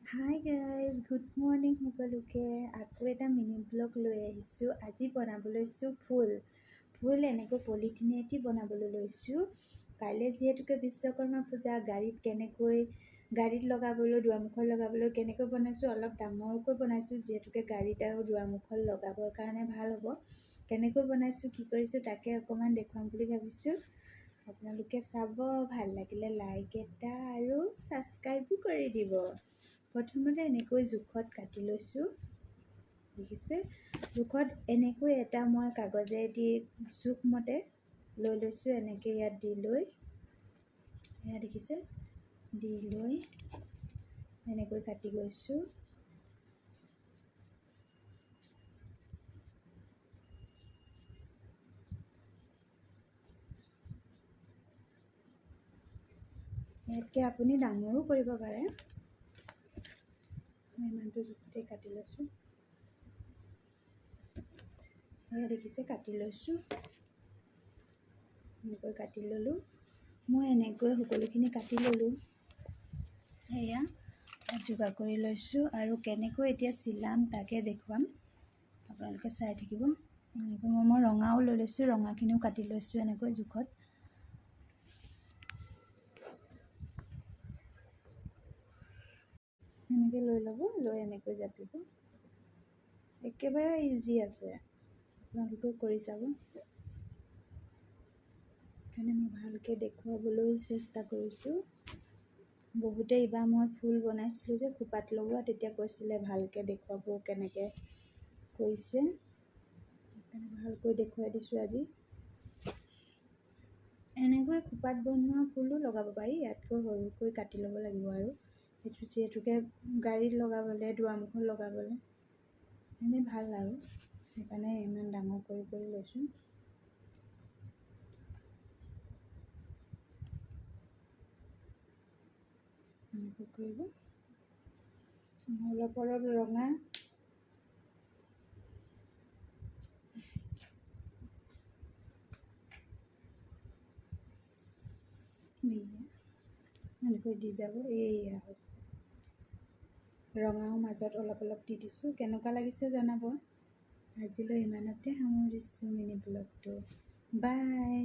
Hi guys, good morning সকলোকে। আকৌ এটা মিনি ব্লগ লৈ আহিছোঁ। আজি বনাব লৈছোঁ ফুল ফুল এনেকৈ পলিথিনেদি বনাবলৈ লৈছোঁ। কাইলৈ যিহেতুকে বিশ্বকৰ্মা পূজা, গাড়ীত কেনেকৈ গাড়ীত লগাবলৈ, দুৱাৰমুখত লগাবলৈ কেনেকৈ বনাইছোঁ, অলপ ডাঙৰকৈ বনাইছোঁ যিহেতুকে গাড়ীত আৰু দুৱাৰমুখত লগাবৰ কাৰণে ভাল হ'ব। কেনেকৈ বনাইছোঁ, কি কৰিছোঁ তাকে অকণমান দেখুৱাম বুলি ভাবিছোঁ। আপোনালোকে চাব, ভাল লাগিলে লাইক এটা আৰু ছাবস্ক্ৰাইবো কৰি দিব। প্ৰথমতে এনেকৈ জোখত কাটি লৈছোঁ, দেখিছে? জোখত এনেকৈ এটা মই কাগজেদি জোখমতে লৈ লৈছোঁ, এনেকৈ ইয়াত দি লৈ, এয়া দেখিছে, দি লৈ এনেকৈ কাটি গৈছোঁ। ইয়াতকৈ আপুনি ডাঙৰো কৰিব পাৰে। মই ইমানটো জোখতেই কাটি লৈছোঁ। এয়া দেখিছে, কাটি লৈছোঁ, এনেকৈ কাটি ল'লোঁ। মই এনেকৈ সকলোখিনি কাটি ল'লোঁ। এয়া যোগাৰ কৰি লৈছোঁ আৰু কেনেকৈ এতিয়া চিলাম তাকে দেখুৱাম, আপোনালোকে চাই থাকিব। এনেকৈ মই ৰঙাও লৈ লৈছোঁ, ৰঙাখিনিও কাটি লৈছোঁ এনেকৈ জোখত। এনেকৈ লৈ ল'ব, লৈ এনেকৈ জাপিব। একেবাৰে ইজি আছে, আপোনালোকেও কৰি চাব। সেইকাৰণে মই ভালকৈ দেখুৱাবলৈ চেষ্টা কৰিছোঁ। বহুতে এইবাৰ মই ফুল বনাইছিলোঁ যে খোপাত লগোৱা, তেতিয়া কৈছিলে ভালকৈ দেখুৱাব কেনেকৈ কৰিছে, সেইকাৰণে ভালকৈ দেখুৱাই দিছোঁ আজি। এনেকৈ খোপাত বনোৱা ফুলো লগাব পাৰি, ইয়াতকৈ সৰুকৈ কাটি ল'ব লাগিব আৰু সেইটো যিহেতুকে গাড়ীত লগাবলৈ, দুৱাৰমুখত লগাবলৈ এনেই ভাল আৰু, সেইকাৰণে ইমান ডাঙৰ কৰি কৰি লৈছোঁ। এনেকৈ কৰিব, অলপ অলপ ৰঙা এনেকৈ দি যাব। এইয়া হৈছে ৰঙাও মাজত অলপ অলপ দি দিছোঁ। কেনেকুৱা লাগিছে জনাব। আজিলৈ ইমানতে সামৰিছোঁ মিনি ব্লগটো। বাই।